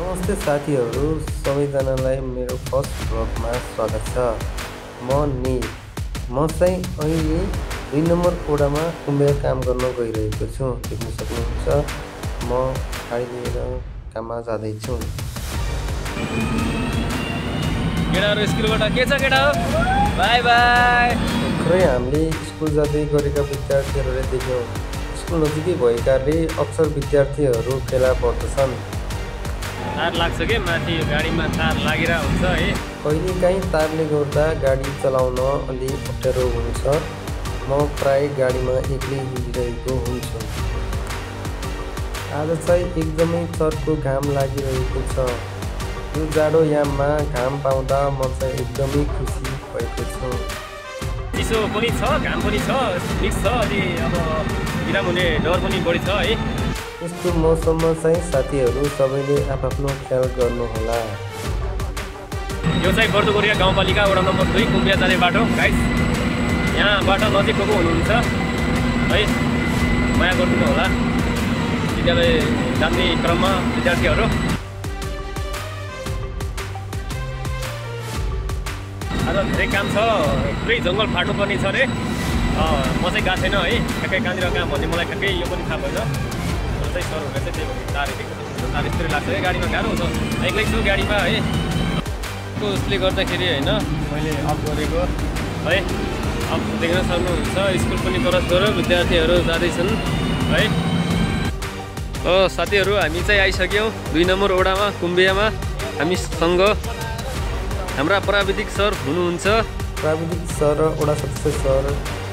नमस्ते साथीहरू सबैजनालाई मेरो फर्स्ट भ्लगमा स्वागत छ। म निल। म चाहिँ अहिले 2 नम्बर ओडामा कुम्बिया काम गर्न गइरहेको छु। देख्न सक्नुहुन्छ म गाडी लिएर काममा जाँदैछु। केटाहरु स्कुलबाट के छ केटा हो? Bye bye. भर्खरै हामीले स्कुल जाँदै गरेका विद्यार्थीहरूले देख्यौँ। स्कुल नजिकै भएकाले अक्सर विद्यार्थीहरू फेला पर्दछन्। तार लाग्छ के माथि गाडीमा तार लागेर हुन्छ है। कहिलेकाहीँ तारले गर्दा गाडी चलाउन अलि अप्ठ्यारो हुन्छ। म प्राय गाडीमा एक्लै हिँडिरहेको हुन्छु। आज चाहिँ एकदमै चर्को घाम लागिरहेको छ। यो जाडो याममा घाम पाउँदा म चाहिँ एकदमै खुसी भएको छु। चिसो पनि छ, घाम पनि छ, मिक्स छ। अलि अब बिराम हुने डर पनि बढी छ है। यस्तो मौसममा चाहिँ साथीहरू सबैले आफ्नो ख्याल गर्नुहोला। यो चाहिँ बर्दुगोरिया गाउँपालिका वडा नम्बर 2 कुम्बिया जाने बाटो गाइस। यहाँबाट नजिक को हुनुहुन्छ है माया गरिदिनु होला। विद्यालय जाने क्रममा विद्यार्थीहरू आज धेरै काम छ। पुरै जङ्गल फाट्नुपर्ने छ अरे। म चाहिँ गएको छैन है। ठ्याक्कै कहाँनिर काम भन्ने मलाई ठ्याक्कै यो पनि थाहा भएन। चाहिँ सर हुँदा चाहिँ त्यही तार तार यस्तै लाग्छ है। गाडीमा गाह्रो हुन्छ। एक्लै छु गाडीमा है। उसले गर्दाखेरि होइन मैले अफ गरेको है। अब देख्न सक्नुहुन्छ स्कुल पनि क्रस गरेर विद्यार्थीहरू जाँदैछन् है। साथीहरू हामी चाहिँ आइसक्यौँ 2 नम्बर ओडामा कुम्बियामा। हामीसँग हाम्रा प्राविधिक सर हुनुहुन्छ। प्राविधिक सर र ओडा सदस्य सर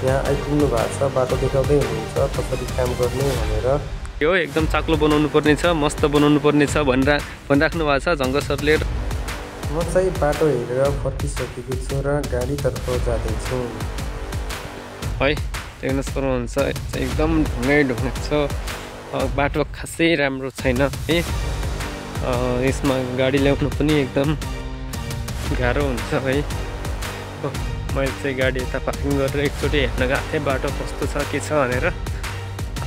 यहाँ आइपुग्नु भएको छ। बाटो देखाउँदै हुनुहुन्छ कसरी काम गर्ने भनेर। यो एकदम चाक्लो बनाउनु पर्ने छ, मस्त बनाउनु पर्ने छ भनिराख्नु भएको छ जङ्ग सरले। म चाहिँ बाटो हेरेर फर्किसकेको छु र गाडीतर्फ जाँदैछु है। देख्न सक्नुहुन्छ एकदम ढुङ्गै छ। बाटो खासै राम्रो छैन है। यसमा गाडी ल्याउनु पनि एकदम गाह्रो हुन्छ है। मैले चाहिँ गाडी यता पार्किङ गरेर एकचोटि हेर्न गएको थिएँ बाटो कस्तो छ के छ भनेर।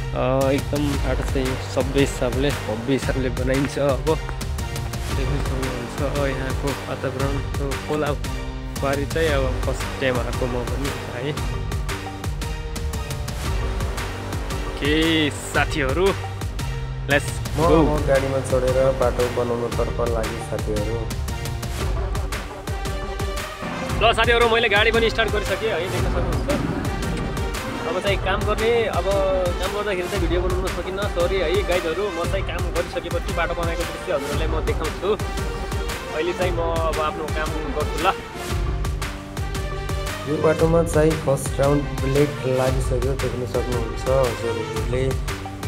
एकदम बाटो चाहिँ सबै हिसाबले भव्य हिसाबले बनाइन्छ। अब देख्न सक्नुहुन्छ यहाँको वातावरण खोला बारी चाहिँ अब फर्स्ट टाइम आएको म पनि है। के साथीहरू लेट्स गो। म गाडीमा चढेर बाटो बनाउनुतर्फ लागि साथीहरू। ल साथीहरू मैले गाडी पनि स्टार्ट गरिसकेँ है। देख्न सक्नुहुन्छ अब चाहिँ काम गर्ने। अब काम गर्दाखेरि चाहिँ भिडियो बनाउन सकिन्न, सरी है गाइजहरू। म चाहिँ काम गरिसकेपछि बाटो बनाएको दृश्य हजुरहरूलाई म देखाउँछु। अहिले चाहिँ म अब आफ्नो काम गर्छु ल। यो बाटोमा चाहिँ फर्स्ट राउन्ड ब्लेड लागिसक्यो। देख्न सक्नुहुन्छ हजुरहरूले।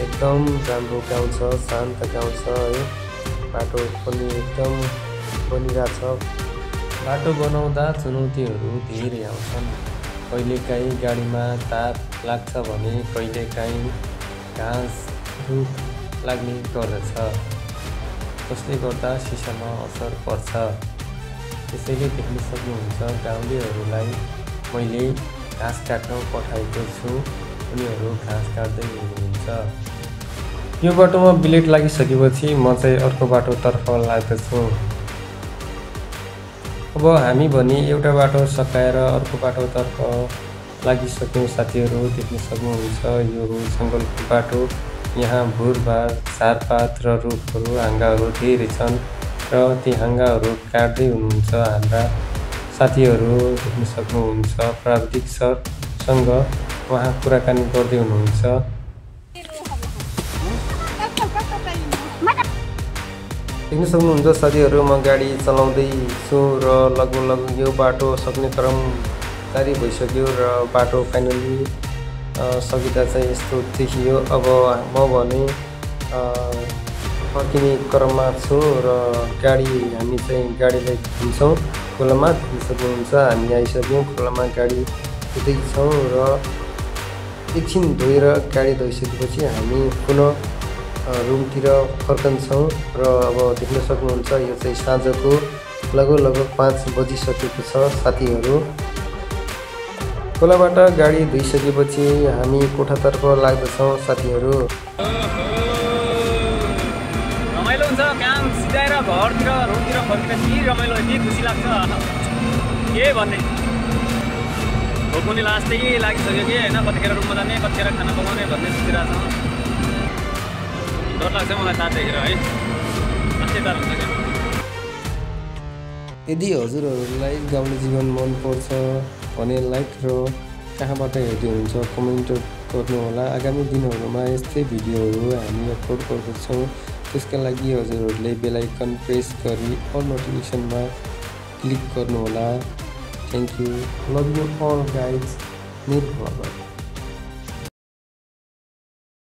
एकदम राम्रो गाउँ छ, शान्त गाउँ छ है। बाटो पनि एकदम बनिरहेछ। बाटो बनाउँदा चुनौतीहरू धेरै आउँछन्। कहिलेकाहीँ गाडीमा तार लाग्छ भने कहिलेकाहीँ घाँस रुख लाग्ने गर्दछ, जसले गर्दा सिसामा असर पर्छ। त्यसैले देख्न सक्नुहुन्छ गाउँलेहरूलाई मैले घाँस काट्न पठाएको छु। उनीहरू घाँस काट्दै हुनुहुन्छ। यो बाटोमा ब्लेड लागिसकेपछि म चाहिँ अर्को बाटोतर्फ लाग्दछु। अब हामी भने एउटा बाटो सकाएर अर्को बाटोतर्फ लागिसक्यौँ साथीहरू। देख्न सक्नुहुन्छ यो हो जङ्गलको बाटो। यहाँ भुरभार झारपात र रुखहरू हाँगाहरू धेरै छन् र ती हाँगाहरू काट्दै हुनुहुन्छ हाम्रा साथीहरू। देख्न सक्नुहुन्छ प्राविधिक सरसँग उहाँ कुराकानी गर्दै हुनुहुन्छ। देख्न सक्नुहुन्छ साथीहरू म गाडी चलाउँदैछु र लगभग यो बाटो सक्ने क्रम जारी भइसक्यो र बाटो फाइनली सकिँदा चाहिँ यस्तो देखियो। अब म भने फर्किने क्रममा छु र हामी चाहिँ गाडीलाई धुन्छौँ खोलामा। देख्न सक्नुहुन्छ हामी आइसक्यौँ खोलामा। गाडी धुँदैछौँ र एकछिन धोएर गाडी धोइसकेपछि हामी पुनः रुमतिर फर्कन्छौँ र अब देख्न सक्नुहुन्छ यो चाहिँ साँझको लगभग 5 बजिसकेको छ साथीहरू। खोलाबाट गाडी धोइसकेपछि हामी कोठातर्फ लाग्दछौँ साथीहरू। रमाइलो हुन्छ काम सिधाएर घरतिर रोडतिर फर्केर के रमाइलो के खुसी लाग्छ के भन्ने भोकुने लास्टै लागिसक्यो कि होइन कतिखेर रुममा जाने कतिखेर खाना पकाउने भन्ने सोचिरहेको छ डर लाग्छ मलाई तार देखेर है अझै तार हुन्छ क्या यदि हजुरहरूलाई गाउँले जीवन मनपर्छ भने लाइक र कहाँबाट हेर्दै हुन्छ कमेन्ट गर्नुहोला। आगामी दिनहरूमा यस्तै भिडियोहरू हामी अपलोड गर्दछौँ। त्यसका लागि हजुरहरूले बेल आइकन प्रेस गरी अल नोटिफिकेसनमा क्लिक गर्नुहोला। Thank you, love you all guys, need